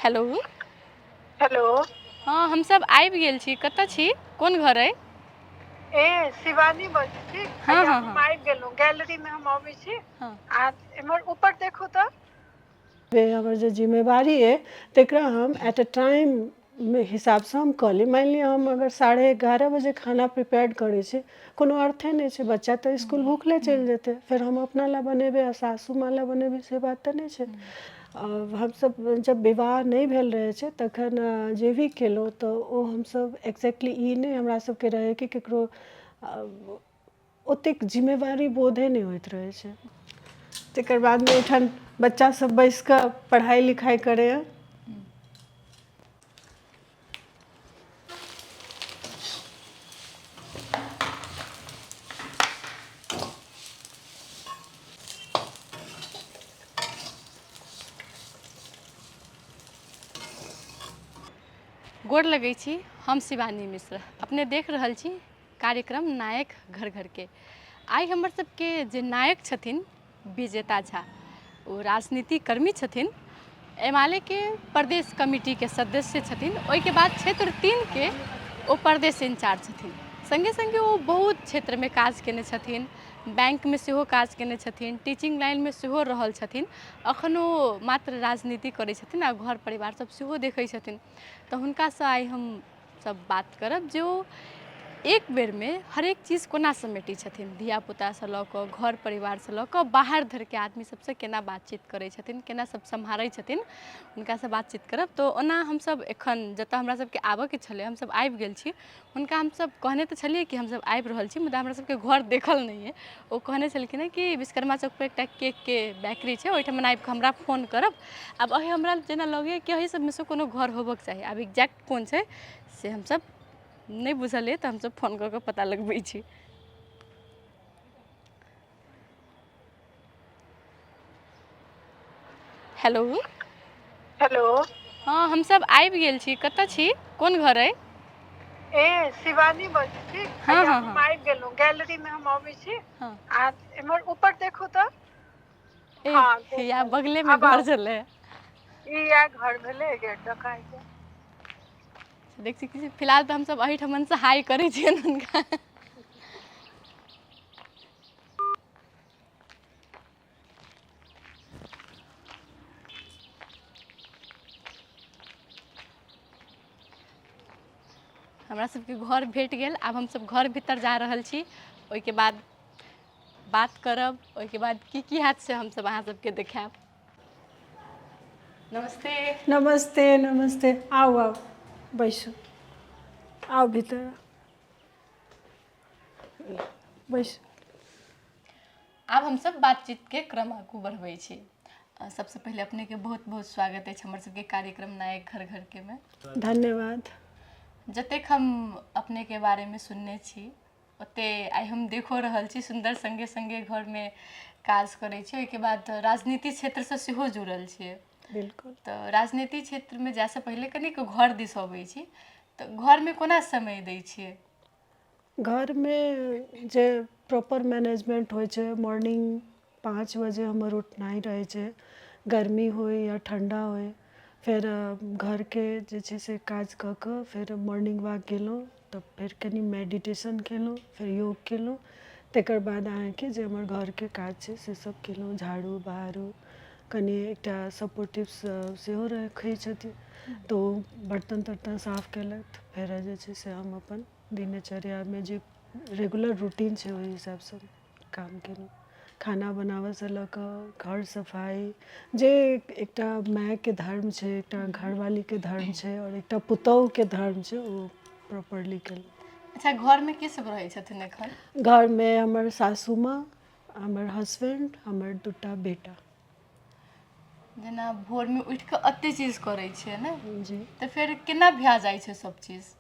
Hello. Hello. हँ, हमसब आबि गेल छी। कतऽ छी? कोन घर अइ? ए शिवानी बजै छी। हँ। हैया हँ। हम हँ। आबि गेलहुँ, गैलरी मे हम अबै छी। हँ। आ एम्हर ऊपर देखू तऽ। हमर जे जिम्मेवारी अइ तकरा हम एट अ टाइम हिसाबसँ हम कऽ ली। मानि लिअ हम अगर 11:30 बजे खाना प्रिपेयर करै छी, कोनो अर्थे नहि छै, बच्चा तऽ इसकुल भूखले चलि जेतै। फेर हम अपना लए बनेबै आ सासू माँ लए बनेबै, से बात तऽ नहि छै। हमसब जब विवाह नहि भेल रहै छै तखन जे भी केलहुँ तऽ ओ हमसब एक्जैक्टली ई नहि हमरा सबके रहै कि ककरो ओतेक जिम्मेवारी बोधे नहि होइत रहै छै। तकर बादमे एहिठाम बच्चा सब बैस कऽ पढ़ाइ लिखाइ करैए। गोर लगै छी, हम शिवानी मिश्र, अपने देख रहल छी कार्यक्रम नायक घर घरके। आइ हमर सबके जे नायक छथिन विजेता झा, ओ राजनीति कर्मी छथिन, एमालेके प्रदेश कमिटीके सदस्य छथिन, ओहिके बाद क्षेत्र 3के ओ प्रदेश इंचार्ज छथिन। सङ्गे सङ्गे ओ बहुत क्षेत्रमे काज कयने छथिन, बैंकमे सेहो काज कयने छथिन, टीचिंग लाइनमे सेहो रहल छथिन। एखनो मात्र राजनीति करै छथिन आ घर परिवार सब सेहो देखै छथिन। तऽ हुनकासँ आइ हम सब बात करब जे ओ एक बेरमे हरेक चीज कोना समेटै छथिन, धियापुतासँ लऽ कऽ घर परिवारसँ लऽ कऽ बाहर धरिके आदमी सबसँ केना बातचीत करै छथिन, केना सब सम्हारै छथिन, हुनकासँ बातचीत करब। तऽ ओना हमसब एखन जतऽ हमरा सबके आबऽके छलै हमसब आबि गेल छी। हुनका हमसब कहने तऽ छलियै कि हमसब आबि रहल छी, मुदा हमरा सबके घर देखल नहि अइ। ओ कहने छलखिन हँ कि विश्वकर्मा चौकपर एकटा केकके बेकरी छै, ओहिठमन आबिकऽ हमरा फोन करब। आब अही हमरा जेना लगैए कि एहि सबमेसँ कोनो घर होबऽके चाही। आब एक्जैक्ट कोन छै से हमसब नहि बुझल अइ, तऽ हमसब फोन कऽ कऽ पता लगबै छी। हेलो। हेलो। हँ, हमसब आबि गेल छी। कतऽ छी? कोन घर अइ? ए शिवानी बजै छी। हँ। हैया हँ। हम हँ। आबि गेलहुँ, गैलरी मे हम अबै छी। हँ। आ एम्हर ऊपर देखू तऽ। ए हँ, देख या लेलहुँ। बगलेमे आब घर आउ। छलै। ई इएह घर भेलै, गेट दऽ कऽ आबि जाउ। देख सकै छी, फिलहाल तऽ हमसब एहिठमनसँ हाइ करै छियनि हुनका। हमरा सबके घर भेट गेल। आब हमसब घर भीतर जा रहल छी, ओहिके बाद बात करब, ओहिके बाद की की हैत से हमसब अहाँ सबके देखायब। नमस्ते। नमस्ते नमस्ते, आउ आउ, बैसू, आउ भीतर बैसू। आब हमसब बातचीतके क्रम आगू बढ़बै छी। सबसँ पहिले अपनेके बहुत बहुत स्वागत अछि हमर सबके कार्यक्रम नायक घर घरके मे। धन्यवाद। जतेक हम अपनेके बारेमे सुनने छी ओते आइ हम देखो रहल छी। सुन्दर सङ्गे सङ्गे घरमे काज करै छी, ओहिके बाद राजनीति क्षेत्रसँ सेहो जुड़ल छियै। बिल्कुल। तऽ राजनीति क्षेत्रमे जाइसँ पहिले कनिक घर दिस अबै छी, तऽ घरमे कोना समय दै छियै? घरमे जे प्रॉपर मैनेजमेंट होइ छै, मॉर्निंग 5 बजे हमर उठनाइ रहै छै, गर्मी होइ या ठण्डा होइ। फेर घरके जे छै से काज कऽ कऽ फेर मॉर्निंग वॉक गेलहुँ, तऽ फेर कनि मेडिटेशन केलहुँ, फेर योग केलहुँ। तकर बाद अहाँके जे हमर घरके काज छै से सब केलहुँ, झाड़ू बहारू। कनि एकटा सपोर्टिव सेहो रखै छथिन, तऽ ओ बर्तन तर्तन साफ केलथि। फेर जे छै से हम अपन दिनचर्यामे जे रेगुलर रूटीन छै ओहि हिसाबसँ काम केलहुँ। खाना बनाबऽसँ लऽ कऽ घर सफाइ, जे एकटा मायके धर्म छै, एकटा घरवालीके धर्म छै आओर एकटा पुतोहुके धर्म छै, ओ प्रॉपरली केलहुँ। अच्छा, घरमे के सब रहै छथिन एखन? घरमे हमर सासू माँ, हमर हसबैंड, हमर दूटा बेटा। जेना भोरमे उठि कऽ एते चीज करै छियै ने? जी। तऽ फेर केना भए जाइ छै सब चीज?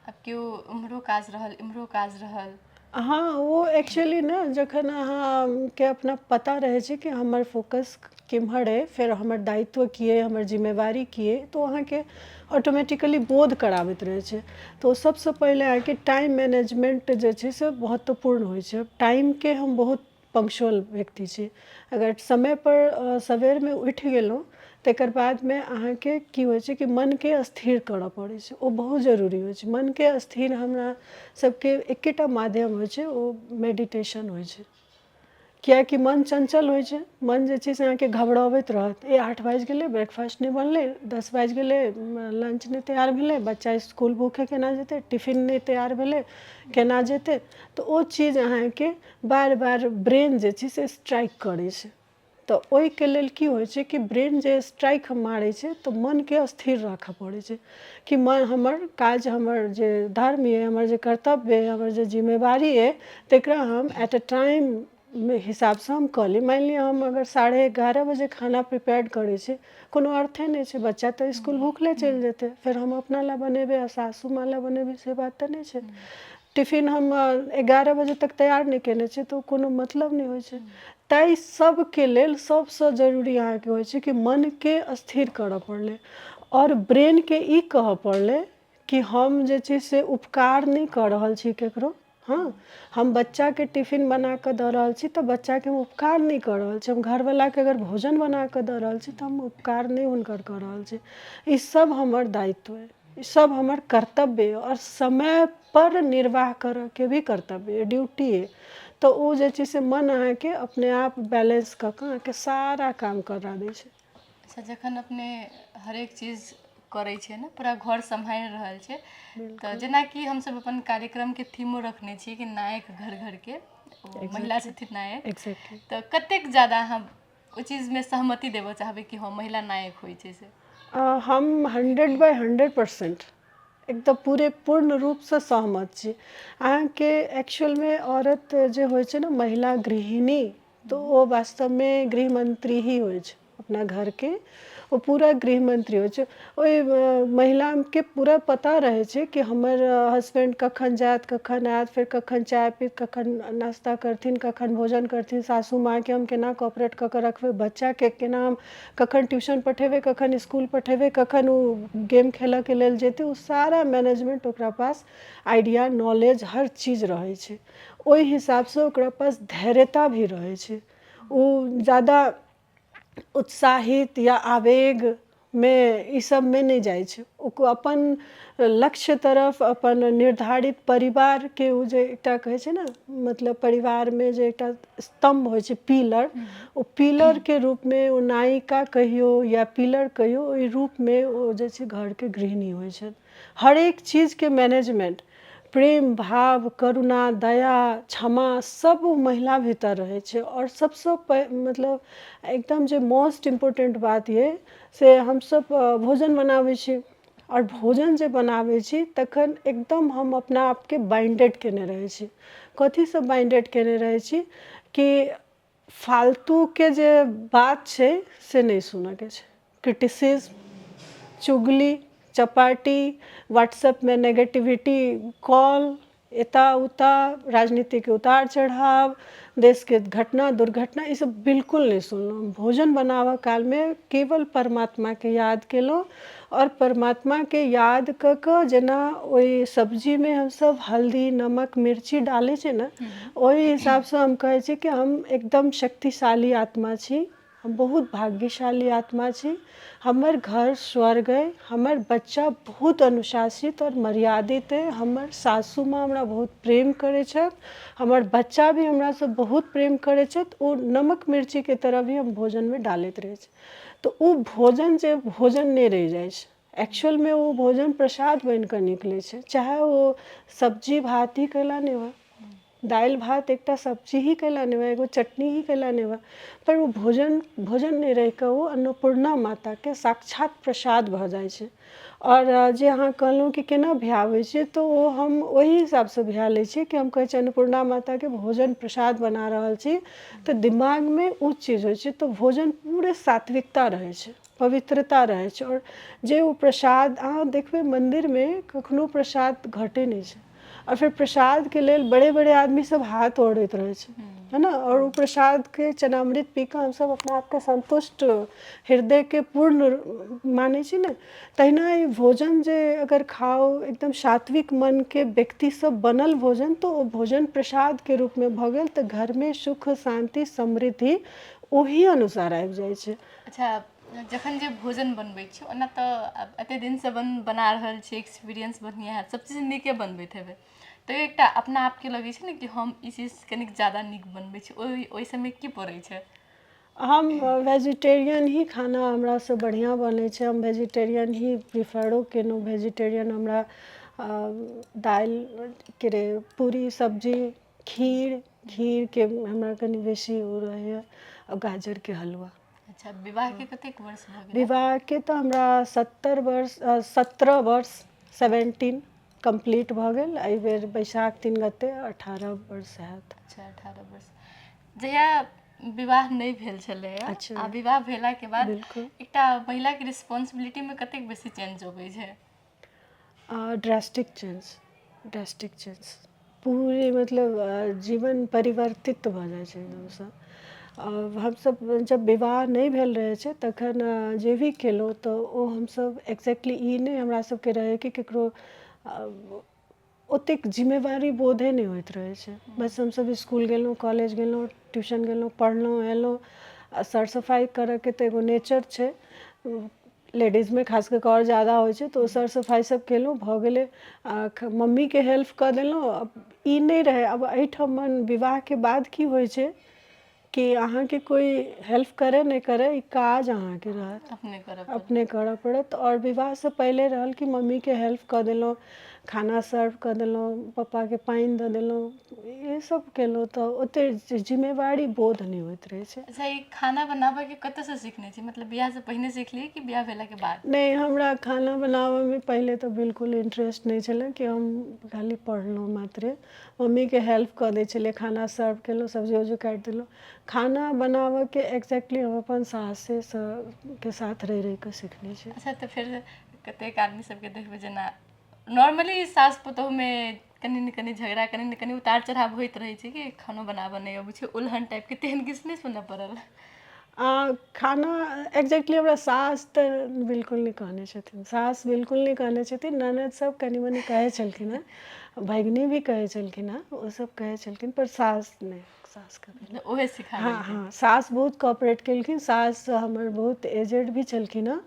आब केओ उम्हरो काज रहल, इम्हरो काज रहल। हँ, ओ एक्चुअली ने जखन अहाँके अपना पता रहै छै कि हमर फोकस केम्हर अइ, फेर हमर दायित्व की अइ, हमर जिम्मेवारी की अइ, तऽ ओ अहाँके ऑटोमेटिकली बोध कराबैत रहै छै। तऽ ओ सबसँ पहिले अहाँके टाइम मैनेजमेंट जे छै से महत्वपूर्ण होइ छै। टाइमके हम बहुत पंक्चुअल व्यक्ति छी। अगर समयपर सवेरमे उठि गेलहुँ तकर बादमे अहाँके की होइ छै कि मनके स्थिर करऽ पड़ै छै, ओ बहुत जरूरी होइ छै। मनके स्थिर हमरा सबके एकेटा माध्यम होइ छै, ओ मेडिटेशन होइ छै। किएकि मन चञ्चल होइ छै, मन जे छै से अहाँके घबरबैत रहत, ए 8 बाजि गेलै, ब्रेकफास्ट नहि बनलै, 10 बाजि गेलै, लंच नहि तैयार भेलै, बच्चा इसकुल भूखे केना जेतै, टिफिन नहि तैयार भेलै, केना जेतै। तऽ ओ चीज अहाँके बार बार ब्रेन जे छै से स्ट्राइक करै छै। तऽ ओहिके लेल की होइ छै कि ब्रेन जे स्ट्राइक मारै छै तऽ मनके स्थिर राखऽ पड़ै छै कि मन हमर काज, हमर जे धर्म अइ, हमर जे कर्तव्य अइ, हमर जे जिम्मेवारी अइ, तकरा हम एट अ टाइम हिसाबसँ हम कऽ ली। मानि लिअ हम अगर 11:30 बजे खाना प्रिपेयर करै छी, कोनो अर्थे नहि छै, बच्चा तऽ इसकुल भूखले चलि जेतै। फेर हम अपना लए बनेबै आ सासू माँ लए बनेबै, से बात तऽ नहि छै। टिफिन हम 11 बजे तक तैयार नहि कयने छी तऽ ओ कोनो मतलब नहि होइ छै। ताहि सबके लेल सबसँ जरूरी अहाँके होइ छै कि मनके स्थिर करऽ पड़लै आओर ब्रेनके ई कहऽ पड़लै कि हम जे छै से उपकार नहि कऽ रहल छी ककरो। हँ, हम बच्चाके टिफिन बनाकऽ दऽ रहल छी तऽ बच्चाके हम उपकार नहि कऽ रहल छी। हम घरवलाके अगर भोजन बनाकऽ दऽ रहल छी तऽ हम उपकार नहि हुनकर कऽ रहल छी। ई सब हमर दायित्व अइ, ई सब हमर कर्तव्य अइ आओर समयपर निर्वाह करऽके भी कर्तव्य अइ, ड्यूटी अइ। तऽ ओ जे छै से मन अहाँके अपने आप बैलेंस कऽ कऽ अहाँके सारा काम करा दै छै। अच्छा, जखन अपने हरेक चीज करै छियै ने, पूरा घर सम्हारि रहल छै, तऽ जेनाकि हमसभ अपन कार्यक्रमके थीमो रखने छियै कि नायक घर घरके ओ महिला छथिन नायक। एक्जैक्टली। तऽ कतेक ज्यादा अहाँ ओहि चीजमे सहमति देबऽ चाहबै कि हँ, महिला नायक होइ छै से? हम 100/100% एकदम पूरे पूर्ण रूपसँ सहमत छी। अहाँके एक्चुअलमे औरत जे होइ छै ने, महिला गृहिणी, तऽ ओ वास्तवमे गृहमन्त्री ही होइ छै। अपना घरके ओ पूरा गृहमन्त्री होइ छै। ओहि महिलाके पूरा पता रहै छै कि हमर हसबैंड कखन जायत, कखन आयत, फेर कखन चाय पीत, कखन नाश्ता करथिन, कखन भोजन करथिन, सासू माँके हम केना कोऑपरेट कऽ कऽ रखबै, बच्चाके केना हम कखन ट्यूशन पठेबै, कखन इसकुल पठेबै, कखन ओ गेम खेलऽके लेल जेतै, ओ सारा मैनेजमेंट ओकरा पास आइडिया, नॉलेज हर चीज रहै छै। ओहि हिसाबसँ ओकरा पास धैर्यता भी रहै छै। ओ ज्यादा उत्साहित या आवेगमे ई सबमे नहि जाइ छै। ओ अपन लक्ष्य तरफ, अपन निर्धारित परिवारके ओ जे एकटा कहै छै ने, मतलब परिवारमे जे एकटा स्तम्भ होइ छै, पिलर, ओ पिलरके रूपमे ओ नायिका कहियौ या पिलर कहियौ, ओहि रूपमे ओ जे छै घरके गृहिणी होइ छै। हरेक चीजके मैनेजमेंट, प्रेम भाव, करुणा, दया, क्षमा सब ओ महिला भीतर रहै छै। आओर सबसँ मतलब एकदम जे मोस्ट इम्पोर्टेंट बात यऽ से हमसब भोजन बनाबै छी आओर भोजन जे बनाबै छी तखन एकदम हम अपना आपके बाइंडेड केने रहै छी। कथीसँ बाइंडेड केने रहै छी? कि फालतूके जे बात छै से नहि सुनऽके छै। क्रिटिसिज्म, चुगली चपाटी, व्हाट्सएपमे नेगेटिविटी कॉल, एता उता राजनीतिके उतार चढ़ाव, देशके घटना दुर्घटना, ई सब बिल्कुल नहि सुनलहुँ। भोजन बनाबऽ कालमे केवल परमात्माके याद केलहुँ आओर परमात्माके याद कऽ कऽ जेना ओहि सब्जीमे हमसब हल्दी, नमक, मिर्ची डालै छै ने, ओहि हिसाबसँ हम कहै छी कि हम एकदम शक्तिशाली आत्मा छी, हम बहुत भाग्यशाली आत्मा छी, हमर घर स्वर्ग अइ, हमर बच्चा बहुत अनुशासित आओर मर्यादित अइ, हमर सासू माँ हमरा बहुत प्रेम करै छथि, हमर बच्चा भी हमरासँ बहुत प्रेम करै छथि। ओ नमक मिर्चीके तरह भी हम भोजनमे डालैत रहै छी तऽ ओ भोजन जे भोजन नहि रहि जाइ छै, एक्चुअलमे ओ भोजन प्रसाद बनि कऽ निकलै छै। चाहे ओ सब्जी भात ही कैला नहि हुए, दालि भात एकटा सब्जी ही कैला नहि हुए, एगो चटनी ही कैला नहि हुए, पर ओ भोजन भोजन नहि रहि कऽ ओ अन्नपूर्णा माताके साक्षात प्रसाद भऽ जाइ छै। आओर जे अहाँ कहलहुँ कि केना भ्याबै छियै, तऽ ओ हम ओहि हिसाबसँ भ्या लै छियै कि हम कहै छियै अन्नपूर्णा माताके भोजन प्रसाद बना रहल छी, तऽ दिमागमे ओ चीज होइ छै तऽ भोजन पूरे सात्विकता रहै छै, पवित्रता रहै छै। आओर जे ओ प्रसाद अहाँ देखबै, मन्दिरमे कखनो प्रसाद घटै नहि छै आओर फेर प्रसादके लेल बड़े बड़े आदमी सब हाथ ओढ़ैत रहै छै, है ने? आओर ओ प्रसादके चनामृत पी कऽ हमसब अपना आपके सन्तुष्ट, हृदयके पूर्ण मानै छी ने। तहिना ई भोजन जे अगर खाउ एकदम सात्विक मनके व्यक्तिसँ बनल भोजन, तऽ ओ भोजन प्रसादके रूपमे भऽ गेल, तऽ घरमे सुख, शान्ति, समृद्धि ओही अनुसार आबि जाइ छै। अच्छा। जखन जे भोजन बनबै छी, ओना तऽ आब एतेक दिनसँ बना रहल छी, एक्सपीरियंस बढ़िआँ हैत, सभ चीज नीके बनबैत हेबै, तैयो एकटा अपना आपके लगै छै ने कि हम ई चीज कनिक ज्यादा नीक बनबै छी, ओहि समय की पड़ै छै? हम वेजिटेरियन ही खाना हमरासँ बढ़िआँ बनै छै। हम वेजिटेरियन ही प्रिफरो केलहुँ। वेजिटेरियन हमरा दालि के पूरी, सब्जी, खीर, खीरके हमरा कनि बेसी ओ रहैए, आ गाजरके हलवा। अच्छा, विवाहके कतेक वर्ष भऽ गेल? विवाहके तऽ हमरा 70 वर्ष, 17 वर्ष, 17 कम्प्लीट भऽ गेल। एहिबेर बैसाख 3 गते 18 वर्ष हैत। अच्छा, 18 वर्ष। जहिया विवाह नहि भेल छलैए आ विवाह भेलाके बाद एकटा महिलाके रिस्पॉन्सिबिलिटीमे कतेक बेसी चेंज अबै छै? ड्रास्टिक चेंज, ड्रास्टिक चेंज, पूरे मतलब जीवन परिवर्तित भऽ जाइ छै एकदमसँ। हमसभ जब विवाह नहि भेल रहै छै तखन जे भी केलहुँ तऽ ओ हमसभ एक्जैक्टली ई नहि हमरा सभके रहै कि ककरो ओतेक जिम्मेवारी बोधे नहि होइत रहै छै। बस हमसभ इसकुल गेलहुँ, कॉलेज गेलहुँ, ट्यूशन गेलहुँ, पढ़लहुँ, अयलहुँ। आ सर सफाइ करयके तऽ एगो नेचर छै लेडीजमे, खास कऽ कऽ आओर ज्यादा होइ छै, तऽ ओ सर सफाइ सब केलहुँ, भऽ गेलै, आ मम्मीके हेल्प कऽ देलहुँ। ई नहि रहै। आब एहिठाम विवाहके बाद की होइ छै कि अहाँके कोइ हेल्प करै नहि करै, ई काज अहाँके रहत, अपने करऽ पड़त, अपने करऽ पड़त। आओर विवाहसँ पहिले रहल कि मम्मीके हेल्प कऽ देलहुँ, खाना सर्व कऽ देलहुँ, पप्पाके पानि दऽ देलहुँ, ई सब केलहुँ, तऽ ओतेक जिम्मेवारी बोध नहि होइत रहै छै। अच्छा, ई खाना बनाबऽके कतऽसँ सीखने छी? मतलब बियाहसँ पहिने सिखलियै कि बियाह भेलाके बाद? नहि, हमरा खाना बनाबऽमे पहिले तऽ बिल्कुल इंट्रेस्ट नहि छलै कि हम खाली पढ़लहुँ मात्रे। मम्मीके हेल्प कऽ दै छलियै, खाना सर्व केलहुँ, सब्जी उब्जी काटि देलहुँ। खाना बनाबऽके एक्जैक्टली हम अपन सासेसँ के साथ रहि रहि कऽ सिखने छी। अच्छा, तऽ फेर कतेक आदमी सबके देखबै, जेना नॉर्मली सास पुतोहुमे कनि ने कनि झगड़ा, कनि ने कनि उतार चढ़ाव होइत रहै छै कि खानो बनाबऽ नहि अबै छै, उलहन टाइपके, तेहन किछु नहि सुनऽ पड़ल? खाना एक्जैक्टली हमरा सास तऽ बिल्कुल नहि कहने छथिन, सास बिल्कुल नहि कहने छथिन। ननद सब कनि मनि कहै छलखिन हेँ, भगिनी भी कहै छलखिन हेँ, ओसब कहै छलखिन, पर सास नहि, सास कभी नहि। ओहे सिखा हँ हँ, सास बहुत कोऑपरेट केलखिन। सास हमर बहुत एजेड भी छलखिन हेँ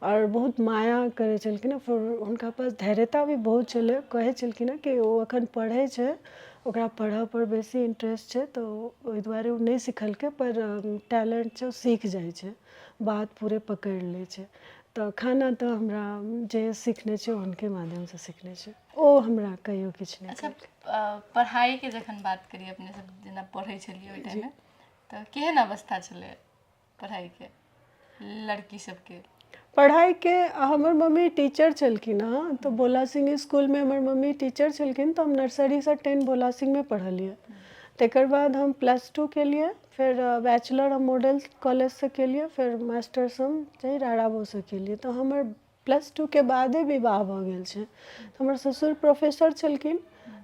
आओर बहुत माया करै छलखिन हेँ। फेर हुनका पास धैर्यता भी बहुत छलै। कहै छलखिन हेँ कि ओ एखन पढ़ै छै, ओकरा पढ़ऽपर बेसी इंट्रेस्ट छै, तऽ ओहि दुआरे ओ नहि सिखलकै, पर टैलेंट छै, ओ सीख जाइ छै, बात पूरे पकड़ि लै छै। तऽ खाना तऽ हमरा जे सिखने छै हुनके माध्यमसँ सिखने छै, ओ हमरा कहियो किछु नहि। अच्छा, पढ़ाइके जखन बात करी, अपने सब जेना पढ़ै छलियै ओहि टाइममे तऽ केहन अवस्था छलै पढ़ाइके लड़की सबके? पढ़ाइके, हमर मम्मी टीचर छलखिन हँ, तऽ भोला सिंह इसकुलमे हमर मम्मी टीचर छलखिन, तऽ हम नर्सरीसँ 10 भोला सिंहमे पढ़लियै। तकर बाद हम प्लस 2 केलियै, फेर बैचलर हम मॉडल कॉलेजसँ केलियै, फेर मास्टर्स हम राराबोसँ केलियै। तऽ हमर प्लस 2के बादे विवाह भऽ गेल छै। हमर ससुर प्रोफेसर छलखिन,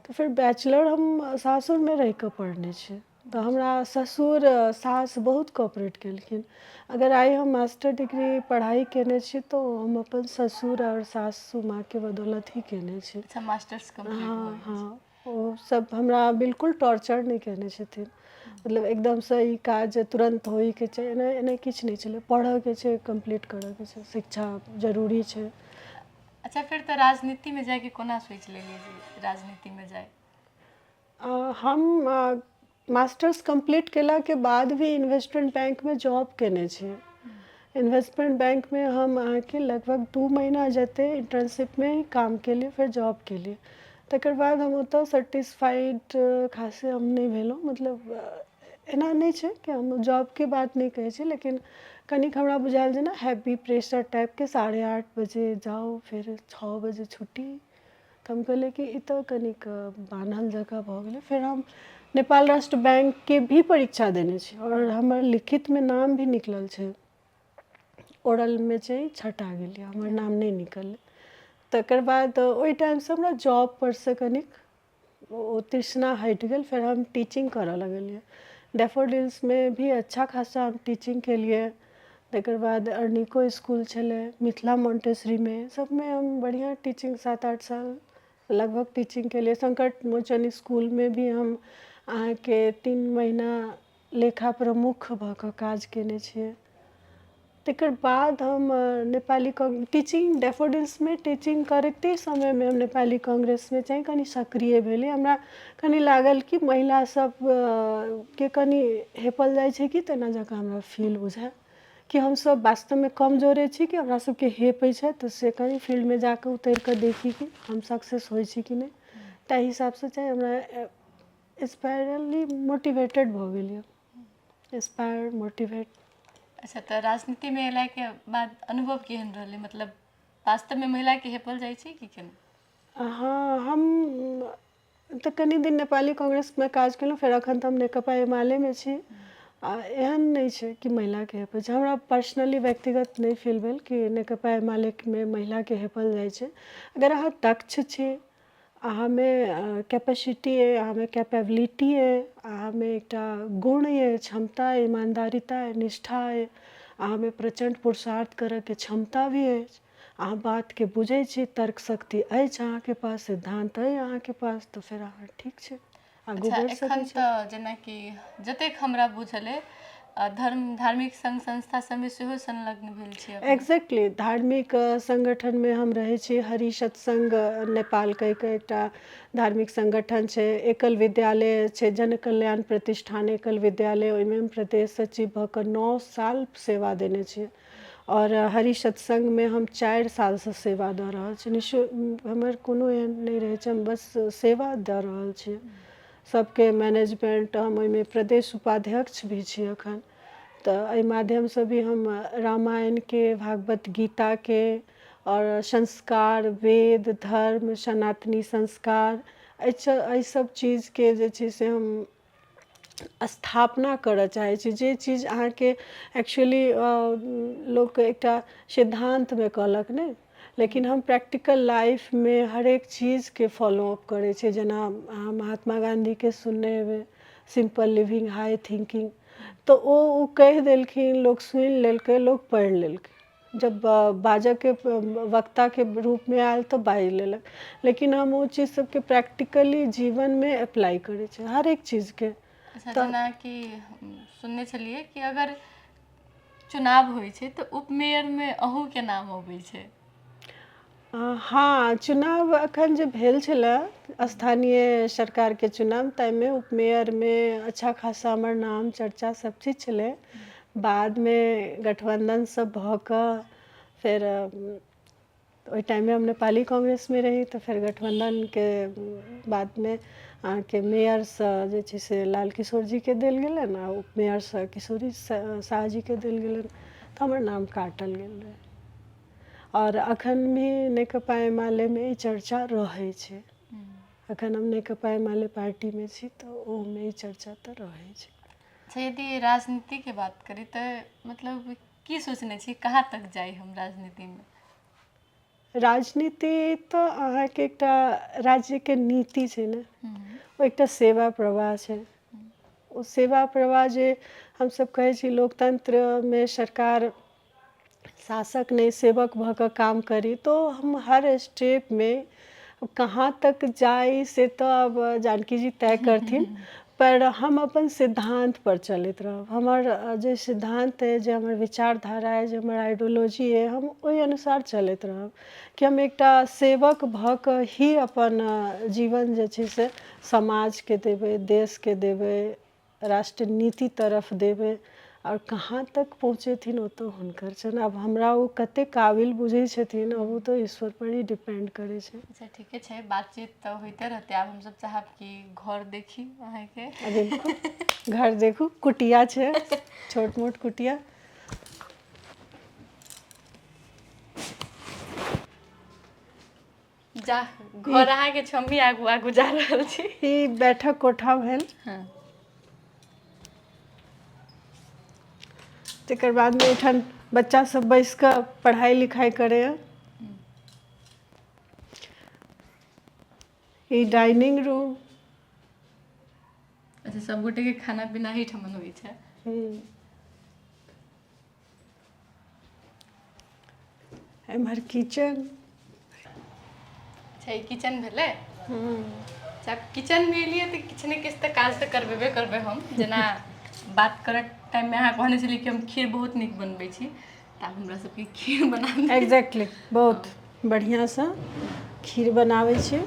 तऽ फेर बैचलर हम सासुरमे रहिकऽ पढ़ने छी। तऽ हमरा ससुर सास बहुत कोऑपरेट केलखिन। अगर आइ हम मास्टर डिग्री पढ़ाइ केने छी तऽ ओ हम अपन ससुर आओर सासू माँके बदौलत ही केने छी। अच्छा, मास्टर्स कम्प्लीट भऽ गेल? हँ, ओ सब हमरा बिल्कुल टॉर्चर नहि केने छथिन। मतलब एकदमसँ ई काज तुरन्त होइके छै, एना एना किछु नहि छलै। पढ़ऽके छै, कम्प्लीट करऽके छै, शिक्षा जरूरी छै। अच्छा, फेर तऽ राजनीतिमे जाइके कोना सोचि लेलियै जे राजनीतिमे जाइ? हम मास्टर्स कम्प्लीट केलाके बाद भी इन्वेस्टमेंट बैंकमे जॉब केने छी। इन्वेस्टमेंट बैंकमे हम अहाँके लगभग 2 महीना जते इंटर्नशिपमे ही काम केलियै, फेर जॉब केलियै। तकर बाद हम ओतऽ सेटिस्फाइड खासे हम नहि भेलहुँ। मतलब एना नहि छै कि हम जॉबके बात नहि कहै छी, लेकिन कनिक हमरा बुझायल जेना हैवी प्रेशर टाइपके, 8:30 बजे जाउ, फेर 6 बजे छुट्टी। तऽ हम कहलियै कि ई तऽ कनिक बान्हल जकाँ भऽ गेलै। फेर हम नेपाल राष्ट्र बैंकके भी परीक्षा देने छी आओर हमर लिखितमे नाम भी निकलल छै। ओरलमे छै छँटा गेलियै, हमर नाम नहि निकललै। तकर बाद ओहि टाइमसँ हमरा जॉबपर सँ कनिक ओ तृष्णा हटि गेल। फेर हम टीचिंग करऽ लगलियै। डैफोडिल्समे भी अच्छा खासा हम टीचिंग केलियै। तकर बाद अर्निको इसकुल छलै, मिथिला मोन्टेसरीमे, सबमे हम बढ़िआँ टीचिंग 7-8 साल लगभग टीचिंग केलियै। संकट मोचन इसकुलमे भी हम अहाँके 3 महीना लेखा प्रमुख भऽ कऽ काज केने छियै। तकर बाद हम नेपाली टीचिंग डैफोडिल्समे टीचिंग करिते समयमे हम नेपाली कांग्रेसमे चाहिँ कनि सक्रिय भेली। हमरा कनि लागल कि महिला सब के कनि हेपल जाइ छै कि तेना जकाँ हमरा फील बुझायल कि हमसब वास्तवमे कमजोरे छी कि हमरा सबके हेपै छथि, तऽ से कनि फील्डमे जाकऽ उतरिकऽ देखी कि हम सक्सेस होइ छी कि नहि। ताहि हिसाबसँ चाहिँ हमरा स्पायरली मोटिवेटेड भऽ गेलियै, इंस्पायर मोटिवेट। अच्छा, तऽ राजनीतिमे अयलाके बाद अनुभव केहन रहलै? मतलब वास्तवमे महिलाके हेपल जाइ छै कि केना? हँ, हम तऽ कनि दिन नेपाली कांग्रेसमे काज केलहुँ, फेर एखन तऽ हम नेकपा एमालेमे छी। आ एहन नहि छै कि महिलाके हेपै छै। हमरा पर्सनली व्यक्तिगत नहि फील भेल कि नेकपा एमालेमे महिलाके हेपल जाइ छै। अगर अहाँ दक्ष छी, अहाँमे कैपेसिटी अइ, अहाँमे कैपेबिलिटी अइ, अहाँमे एकटा गुण अइ, क्षमता अइ, ईमानदारिता अइ, निष्ठा अइ, अहाँमे प्रचण्ड पुरुषार्थ करऽके क्षमता भी अछि, अहाँ बातके बुझै छी, तर्क शक्ति अछि अहाँके पास, सिद्धान्त अइ अहाँके पास, तऽ फेर अहाँ ठीक छै, आगू अच्छा बढ़ि सकै एखन छी। तऽ जेनाकि जतेक हमरा बुझल अइ, धर्म धार्मिक संघ संस्था सबमे सेहो संलग्न भेल छी अपने। एग्जैक्टली, धार्मिक संगठनमे हम रहै छी। हरि सत्सङ्ग नेपाल कहि कऽ एकटा धार्मिक संगठन छै। एकल विद्यालय छै, जनकल्याण प्रतिष्ठान एकल विद्यालय, ओहिमे हम प्रदेश सचिव भऽ कऽ 9 साल सेवा देने छियै आओर हरि सत्सङ्गमे हम 4 सालसँ सेवा दऽ रहल छी। निःशुल्क, हमर कोनो एहन नहि रहै छै, हम बस सेवा दऽ रहल छियै सबके मैनेजमेंट। हम ओहिमे प्रदेश उपाध्यक्ष भी छी एखन। तऽ एहि माध्यमसँ भी हम रामायणके, भागवत गीताके आओर संस्कार, वेद, धर्म, सनातनी संस्कार, एहि सब चीजके जे छै से हम स्थापना करऽ चाहै छी। जे चीज अहाँके एक्चुअली लोक एकटा सिद्धान्तमे कहलक ने, लेकिन हम प्रैक्टिकल लाइफमे हरेक चीजके फॉलोअप करै छियै। जेना अहाँ महात्मा गाँधीके सुनने हेबै, सिम्पल लिविंग हाई थिंकिंग, तऽ ओ कहि देलखिन, लोक सुनि लेलकै, लोक पढ़ि लेलकै। जब बाजऽके वक्ताके रूपमे आयल तऽ बाजि लेलक, लेकिन हम ओ चीज सबके प्रैक्टिकली जीवनमे अप्लाई करै छियै हरेक चीजके। अच्छा, तऽ जेनाकि सुनने छलियै कि अगर चुनाव होइ छै तऽ उपमेयरमे अहूँके नाम अबै छै। हँ, चुनाव एखन जे भेल छलै स्थानीय सरकारके चुनाव, ताहिमे उपमेयरमे अच्छा खासा हमर नाम चर्चा सब चीज छलै। बादमे गठबन्धन सब भऽ कऽ फेर ओहि टाइममे हम नेपाली कांग्रेसमे रही, तऽ फेर गठबन्धनके बादमे अहाँके मेयरसँ जे छै से लाल किशोर जीके देल गेलनि आ उपमेयरसँ किशोरी साह जीके देल गेलनि, तऽ हमर नाम काटल गेल रहै। आओर अखन भी नेकपा एमालेमे ई चर्चा रहै छै। अखन हम नेकपा एमाले पार्टीमे छी, तऽ ओहोमे ई चर्चा तऽ रहै छै। अच्छा, यदि राजनीतिके बात करी तऽ मतलब की सोचने छी, कहाँ तक जाइ हम राजनीतिमे? राजनीति तऽ अहाँके एकटा राज्यके नीति छै ने, ओ एकटा सेवा प्रवाह छै। ओ सेवा प्रवाह जे हमसब कहै छी लोकतन्त्रमे सरकार शासक नहि सेवक भऽ कऽ काम करी, तो हम हर स्टेपमे कहाँ तक जाइ से तऽ आब जानकी जी तय करथिन, पर हम अपन सिद्धान्त पर चलैत रहब। हमर जे सिद्धान्त अइ, जे हमर विचारधारा अइ, जे हमर आइडियोलॉजी अइ, हम ओहि अनुसार चलैत रहब कि हम एकटा सेवक भऽ कऽ ही अपन जीवन जे छै से समाजके देबै, देशके देबै, राष्ट्रनीति तरफ देबै। आओर कहाँ तक पहुँचेथिन ओ तऽ हुनकर छनि। आब हमरा ओ कतेक काबिल बुझै छथिन, आब ओ तऽ ईश्वर पर ही डिपेंड करै छै। अच्छा, ठीके छै, बातचीत तऽ होइते रहतै। आब हमसब चाहब कि घर देखी अहाँके। बिल्कुल, घर देखू। कुटिया छै, छोट मोट कुटिया। जा घर अहाँके छम्बी आगू आगू जा रहल छी। ई बैठक कोठा भेल। तकर बादमे एहिठाम बच्चा सब बैस कऽ पढ़ाइ लिखाइ करैए। ई डाइनिंग रूम। अच्छा, सब गोटे के खाना पीना एहि ठमन होइ छै? एम्हर किचन। अच्छा, ई किचन भेलै। अच्छा, किचनमे एलियै तऽ किछु ने किछु तऽ काज तऽ करबेबे करबै हम। जेना बात करऽ टाइममे अहाँ कहने छलियै कि हम खीर बहुत नीक बनबै छी, तऽ तऽ आब हमरा सबके खीर बना दिअ। एग्जैक्टली, बहुत बढ़िआँसँ खीर बनाबै छियै।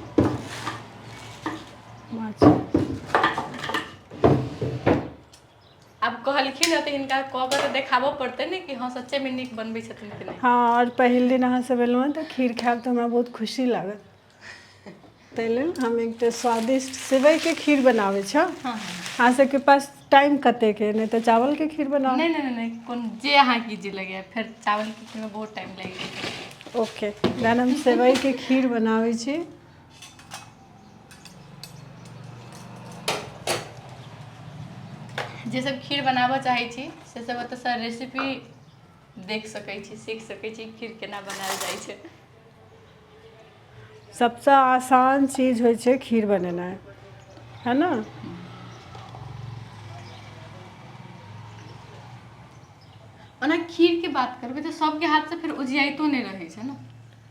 माछ आब कहलखिन हँ तऽ हिनका कऽ कऽ तऽ देखाबऽ पड़तै ने कि हँ सच्चेमे नीक बनबै छथिन कि नहि। हँ, आओर पहिल दिन अहाँसभ एलहुँ हँ तऽ खीर खायब तऽ हमरा बहुत खुशी लागत, ताहि लेल हम एकटा स्वादिष्ट सेवइके खीर बनाबै छी। अहाँ सबके पास टाइम कतेक अइ? नहि तऽ चावलके खीर बनाउ। नहि नहि नहि, कोन जे अहाँके इजी लगैए। फेर चावलके खीरमे बहुत टाइम लागि जेतै। ओके, तहन हम सेवइके खीर बनाबै छी। जे सब खीर बनाबऽ चाहै छी से सब ओतऽसँ रेसिपी देख सकै छी, सीख सकै छी खीर केना बनायल जाइ छै। सबसँ आसान चीज होइ छै खीर बनेनाइ, है ने? ओना खीरके बात करबै तऽ सबके हाथसँ फेर उजियाइतो नहि रहै छै ने।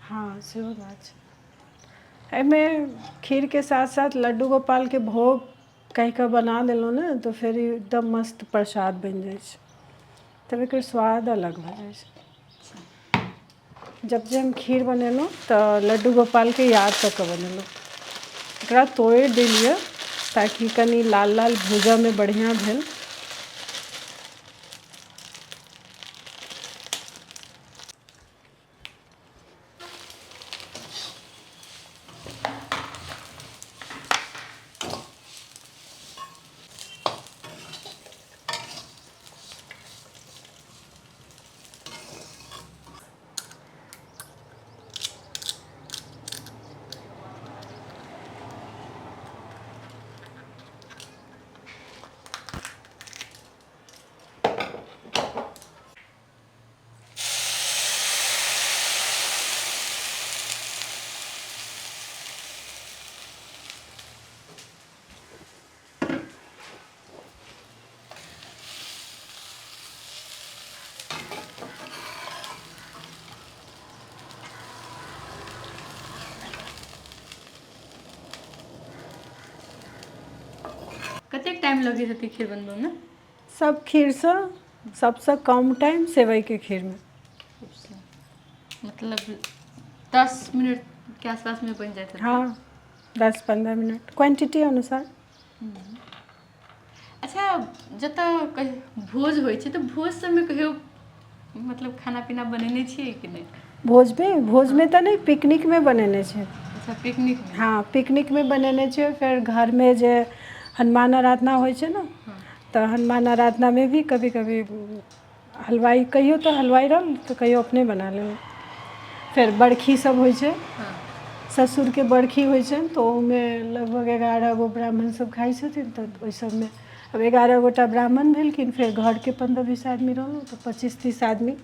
हँ, सेहो बात छै। एहिमे खीरके साथ साथ लड्डू गोपालके भोग कहि कऽ बना देलहुँ ने, तऽ फेर ई एकदम मस्त प्रसाद बनि जाइ छै, तब एकर स्वाद अलग भऽ जाइ छै। जब जे हम खीर बनेलहुँ तऽ लड्डू गोपालके याद कऽ कऽ बनेलहुँ। एकरा तोड़ि देलियै ताकि कनि लाल लाल भूजऽमे बढ़िआँ भेल। कतेक टाइम लगैत हेतै खीर बनबऽमे? सब खीरसँ सबसँ कम टाइम सेवइके खीरमे। मतलब 10 मिनटके आसपासमे बनि जाइत हेतै? हँ, 10-15 मिनट क्वान्टिटी अनुसार। अच्छा, जतऽ कही भोज होइ छै तऽ भोज सबमे कहियो मतलब खाना पीना बनेने छियै कि नहि? भोजमे? भोजमे तऽ नहि, पिकनिकमे बनेने छियै। अच्छा, पिकनिकमे। हँ, पिकनिकमे बनेने छियै। फेर घरमे जे हनुमान आराधना होइ छै ने, तऽ हनुमान आराधनामे भी कभी कभी हलवाइ, कहियो तऽ हलवाइ रहल तऽ कहियो अपने बना लेलहुँ। फेर बरखी सब होइ छै, ससुरके बरखी होइ छनि तऽ ओहिमे लगभग 11 गो ब्राह्मण सब खाइ छथिन, तऽ ओहि सबमे आब 11 गोटा ब्राह्मण भेलखिन, फेर घरके 15-20 आदमी रहलहुँ तऽ 25-30 आदमी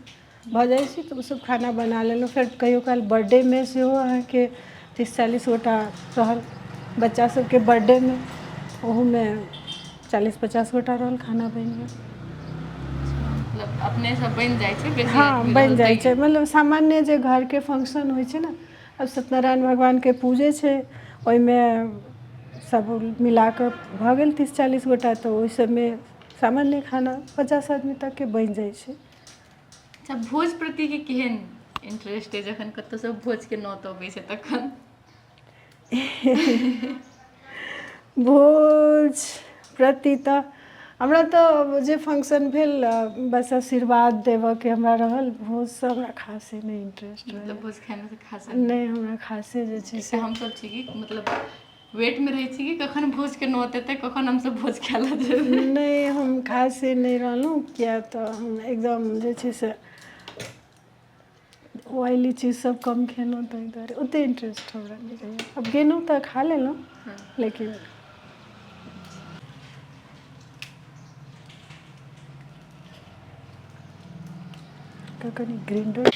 भऽ जाइ छै, तऽ ओसब खाना बना लेलहुँ। फेर कहियो काल बर्थडेमे सेहो अहाँके 30-40 गोटा रहल, बच्चा सबके बर्थडेमे ओहूमे 40-50 गोटा रहल, खाना बनि गेल। मतलब अपने सब बनि जाइ छै बेसी? हँ, बनि जाइ छै। मतलब सामान्य जे घरके फंक्शन होइ छै ने, आब सत्यनारायण भगवानके पूजे छै, ओहिमे सब मिलाकऽ भऽ गेल 30-40 गोटा, तऽ ओहि सबमे सामान्य खाना 50 आदमी तकके बनि जाइ छै। अच्छा, भोज प्रतिके केहन इंटरेस्ट अइ जखन कतहुसँ भोजके नौत अबै छै तखन? भोज प्रति तऽ हमरा तऽ जे फंक्शन भेल बस आशीर्वाद देबऽके हमरा रहल, भोजसँ हमरा खासे नहि इंटरेस्ट रहल। भोज खाइमे खासे नहि, हमरा खासे जे छै से हमसब छी कि मतलब वेटमे रहै छी कि कखन भोजके नौत एतै, कखन हमसब भोज खाय लए जेबै। नहि, हम खासे नहि रहलहुँ, किया तऽ हम एकदम जे छै से ऑयली चीज सब कम खेलहुँ, ताहि दुआरे ओतेक इंटरेस्ट हमरा नहि रहैए। आब गेलहुँ तऽ खा लेलहुँ, लेकिन कनि ग्रिंडर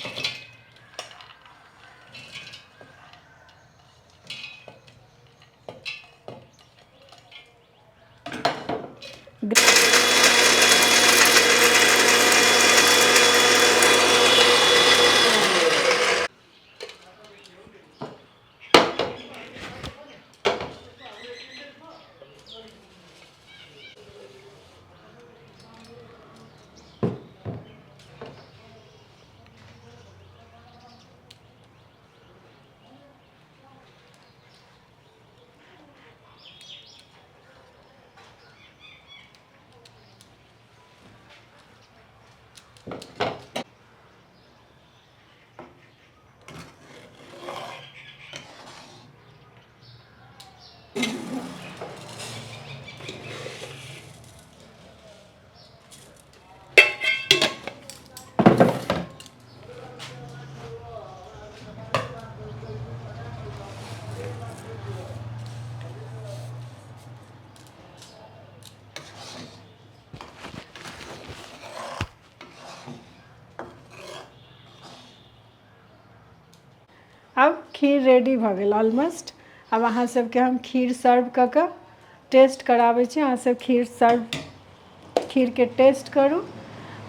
आब खीर रेडी भऽ गेल ऑलमोस्ट। आब अहाँ सबके हम खीर सर्व कऽ कऽ टेस्ट कराबै छी। अहाँ सब खीर सर्व, खीरके टेस्ट करू।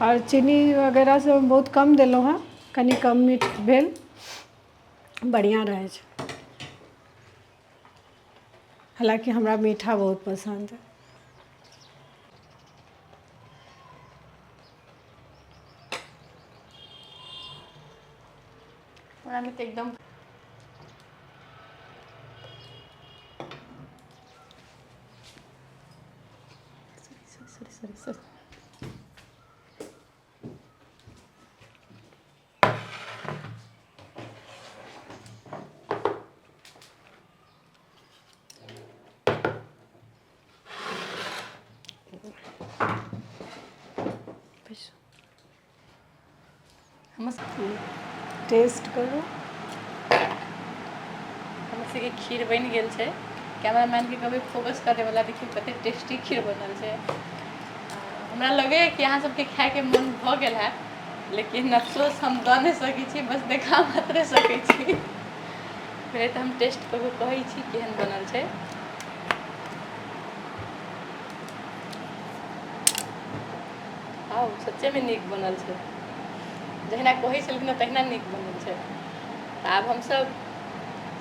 आओर चीनी वगैरह सब हम बहुत कम देलहुँ हँ, कनि कम मीठ भेल, बढ़िआँ रहै छै। हालाँकि हमरा मीठा बहुत पसन्द अइ। ओनामे तऽ एकदम sorry sorry sorry sorry. Test करू। हमर सबके खीर बनि गेल छै। कैमरामैनके कहबै फोकस करैवला, देखियौ कते टेस्टी खीर बनल छै। हमरा लगैए कि अहाँ सबके खायके मन भऽ गेल हैत, लेकिन अफसोस हम दऽ नहि सकै छी, बस देखा मात्रे सकै छी। पहिले तऽ हम टेस्ट कऽ कऽ कहै छी केहन बनल छै। हँ, सच्चेमे नीक बनल छै, जहिना कहै छलखिन तहिना नीक बनल छै। तऽ आब हमसब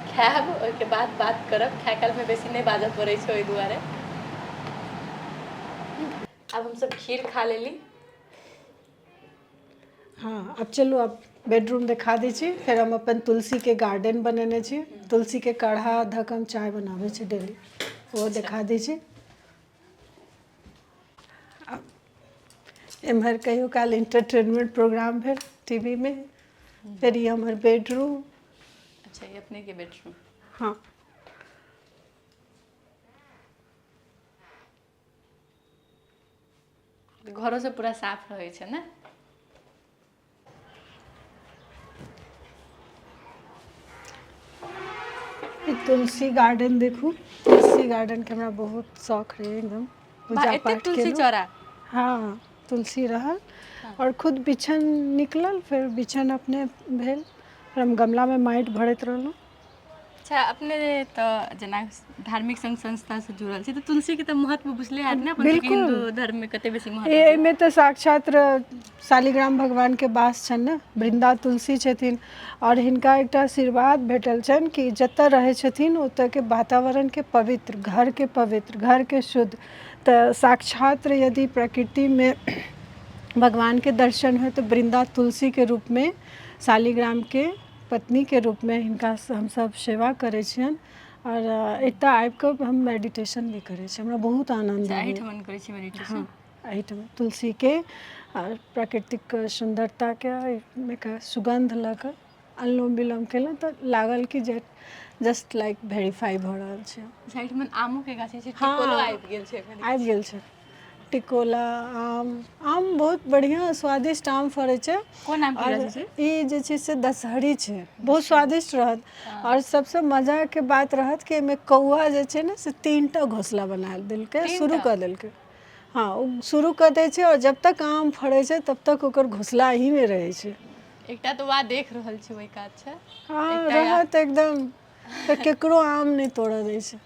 खायब, ओहिके बाद बात करब। खाय कालमे बेसी नहि बाजऽ पड़ै छै, ओहि दुआरे। आब हमसब खीर खा लेली। हँ, आब चलू, आब बेडरूम देखा दै छी। फेर हम अपन तुलसीके गार्डन बनेने छी, तुलसीके काढ़ा धऽ कऽ हम चाय बनाबै छी डेली, ओहो देखा दै छी। एम्हर कहियो काल एंटरटेनमेंट प्रोग्राम भेल टीवी मे। फेर ई हमर बेडरूम। अच्छा, ई अपने के बेडरूम? हँ। घरो से पूरा साफ रहै छै ने? ई तुलसी गार्डन देखू। तुलसी गार्डन के हमरा बहुत शौक रहै एकदम। पूजा एते पाठ तुलसी केलहुँ। चौरा। हँ, तुलसी रहल आओर खुद बिछन निकलल, फेर बिछन अपने भेल, फेर हम गमलामे माटि भरैत रहलहुँ। अच्छा, अपने तऽ जेना धार्मिक संघ संस्था से जुड़ल छी, तऽ तुलसी के तऽ महत्व बुझले हैत ने अपन सबके? बिल्कुल। हिंदू धर्म में कते बेसी महत्व छै। एहिमे तऽ साक्षात शालिग्राम भगवानके वास छनि ने, वृन्दा तुलसी छथिन। आओर हिनका एकटा आशीर्वाद भेटल छनि कि जतऽ रहै छथिन ओतऽके वातावरणके पवित्र, घरके पवित्र, घरके शुद्ध। तऽ साक्षात यदि प्रकृतिमे भगवानके दर्शन होइ तऽ वृन्दा तुलसीके रूपमे, शालिग्रामके पत्नीके रूपमे हिनका हमसभ सेवा करै छियनि। आओर एतऽ आबि कऽ हम मेडिटेशन भी करै छी, हमरा बहुत आनन्द अच्छा, अबैए। एहिठमन करै छी मेडिटेशन? हँ, एहिठाम तुलसीके आओर प्राकृतिक सुन्दरताके, एहिमेके सुगन्ध लऽ कऽ अनुलोम विलोम केलहुँ तऽ लागल कि जे जस्ट लाइक वेरीफाई भऽ रहल छै। अच्छा, एहिठमन आमो के गाछ छै? हँ। टिकोलो आबि गेल छै एखन। आबि गेल छै टिकोला आम। आम बहुत बढ़िआँ स्वादिष्ट आम फड़ै छै। कोन आम के आओर गाछ छै? ई जे छै से दशहरी छै, बहुत स्वादिष्ट रहत। आओर सबसँ मजाके बात रहत कि एहिमे कौआ जे छै ने से 3 टा घोसला बना देलकै। तीन शुरू टा? कऽ देलकै। हँ, ओ शुरू कऽ दै छै आओर जब तक आम फड़ै छै तब तक ओकर घोसला एहीमे रहै छै। एकटा तऽ वएह देख रहल छी, ओहि कात छै। हँ। एकटा रहत एकदम, तऽ केकरो आम नहि तोड़ऽ दै छै।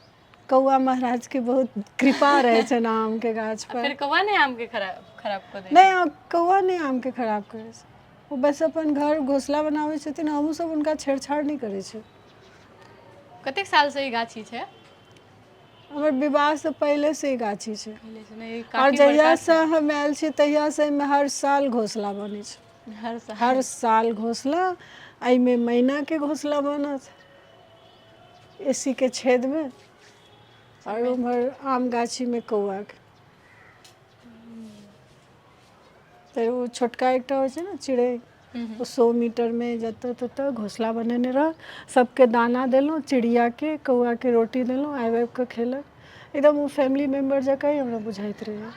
कौआ महाराजके बहुत कृपा रहै छनि आमके गाछ आ पर। फेर कौआ नहि आम के खराब खराब कऽ दै? नहि, कौआ नहि आमके खराब करै छै। ओ बस अपन घर घोसला बनाबै छथिन। हमहूँ सब हुनका छेड़छाड़ नहि करै छी। कतेक साल से ई गाछी छै? हमर विवाहसँ पहिलेसँ ई गाछी छै। पहिले से नहि, आओर काफी बड़का। जहियासँ हम आयल छी तहियासँ एहिमे हर साल घोसला बनै छै। हर साल? हर साल घोसला। एहिमे मैनाके घोसला बनत एसीके छेदमे आओर उम्हर आम गाछीमे कौआके। फेर ओ छोटका एकटा होइ छै ने चिड़ै, ओ 100 मीटरमे जतऽ ततऽ घोसला बनेने रहल। सबके दाना देलहुँ, चिड़ियाके, कौआके रोटी देलहुँ, आबि आबि कऽ खेलक। एकदम ओ फैमिली मेम्बर जकाँ ही हमरा बुझाइत रहैए।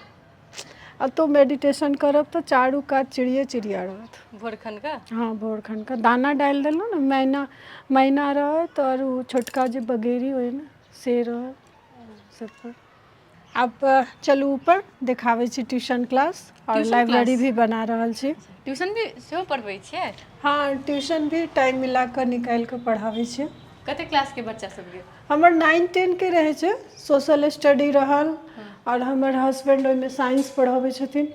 एतौ मेडिटेशन करब तऽ चारू कात चिड़िये चिड़िया रहत। भोरखन कऽ? हँ, भोरखन कऽ दाना डालि देलहुँ ने, मैना मैना रहत आओर ओ छोटका जे बगेरी होइ ने से रहत सब पर। आब चलू ऊपर देखाबै छी ट्यूशन क्लास आओर ट्यूशन लाइब्रेरी क्लास? भी बना रहल छी। ट्यूशन भी सेहो पढ़बै छियै? हँ, ट्यूशन भी टाइम मिला कऽ निकालि कऽ पढ़ाबै छियै। कते क्लासके बच्चा सब ये? हमर 9 10 के रहै छै, सोशल स्टडी रहल आओर हमर हस्बैंड ओहिमे साइंस पढ़बै छथिन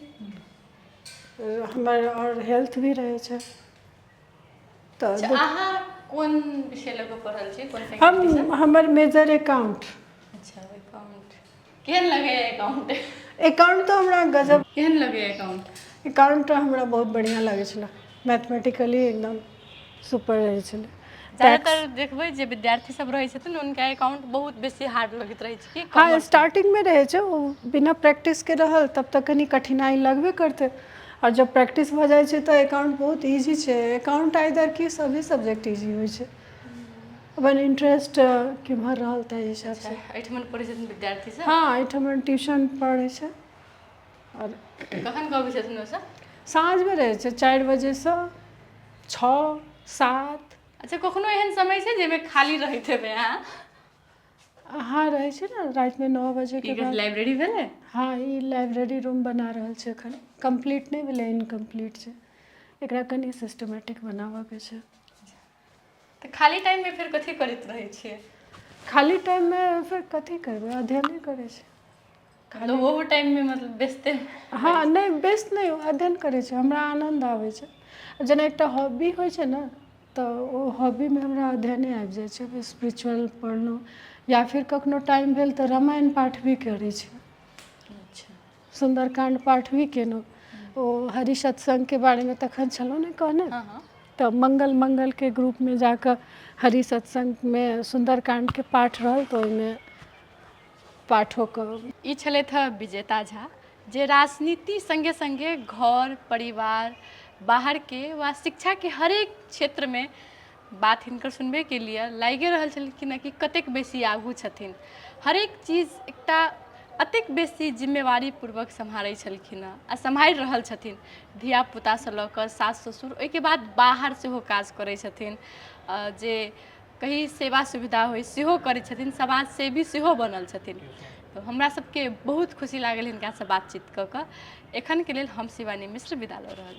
हमर, आओर हेल्थ भी रहै छै तऽ। अच्छा, अहाँ कोन विषय लऽ कऽ पढ़ल छी, कोन हम फैकल्टीसँ? हमर मेजर अकाउंट। अच्छा, अकाउंट केहन लगैए? अकाउंट एकाउंट तऽ हमरा गजब। केहन लगैए अकाउंट? एकाउंट हमरा बहुत बढ़िआँ लागै छलै, मैथमेटिकली एकदम सुपर रहै छलै। ज्यादातर देखबै जे विद्यार्थी सब रहै छथिन, हुनका अकाउंट बहुत बेसी हार्ड लगैत रहै छै कि हँ, कॉमर्स? स्टार्टिंगमे रहै छै, ओ बिना प्रैक्टिसके रहल तब तक कनि कठिनाइ लगबे करतै, आओर जब प्रैक्टिस भऽ जाइ छै तऽ एकाउंट बहुत इजी छै। एकाउंट आइदर कि सभी सब्जेक्ट इजी होइ छै, अपन इंटरेस्ट केम्हर रहल ताहि हिसाबसँ। एहिठमन पढ़ै छथिन विद्यार्थी सब? हँ, एहिठाम ट्यूशन पढ़ै छै आओर कखन कऽ अबै छथिन ओसब? साँझमे रहै छै, 4 बजेसँ 6, 7। अच्छा, कखनो एहन समय छै जाहिमे खाली रहैत हेबै अहाँ? हँ, रहै छै ने, रातिमे 9 बजेके ई बाद। लाइब्रेरी भेलै? हँ, ई लाइब्रेरी रूम बना रहल छै, एखन कम्प्लीट नहि भेलै, इनकम्प्लीट छै। एकरा कनि सिस्टमेटिक बनाबऽके छै। तऽ खाली टाइममे फेर कथी करैत रहै छियै? खाली टाइममे फेर कथी करबै, अध्ययने करै छै। मतलब ओहो टाइममे मतलब व्यस्ते? हँ, नहि, व्यस्त नहि, अध्ययन करै छै। हमरा आनन्द आबै छै। जेना एकटा हॉबी होइ छै ने, तऽ ओ हॉबीमे हमरा अध्ययने आबि जाइ छै। स्पिरिचुअल पढ़लहुँ या फिर कखनो टाइम भेल तऽ रामायण पाठ भी करै छी। सुन्दरकाण्ड पाठ भी केलहुँ। ओ हरि सत्सङ्गके बारेमे तखन छलहुँ ने कहने, हँ हँ तऽ मंगल मंगलके ग्रुपमे जाकऽ हरि सत्सङ्गमे सुन्दरकाण्डके पाठ रहल तऽ ओहिमे पाठो कऽ। ई छलथि हँ विजेता झा, जे राजनीति सङ्गे सङ्गे घर परिवार, बाहरके वा शिक्षाके हरेक क्षेत्रमे बात हिनकर सुनबे केलियै, लागिए रहल छलखिन हँ कि कतेक बेसी आगू छथिन। हरेक चीज एकटा एतेक बेसी जिम्मेवारी पूर्वक सम्हारै छलखिन हँ आ सम्हारि रहल छथिन। धियापुतासँ लऽ कऽ सास ससुर, ओहिके बाद बाहर सेहो काज करै छथिन, जे कहीं सेवा सुविधा होइ सेहो करै छथिन, समाजसेवी सेहो बनल छथिन। तऽ हमरा सबके बहुत खुशी लागल हिनकासँ बातचीत कऽ कऽ। एखनके लेल हम शिवानी मिश्र विदा लऽ रहल छी।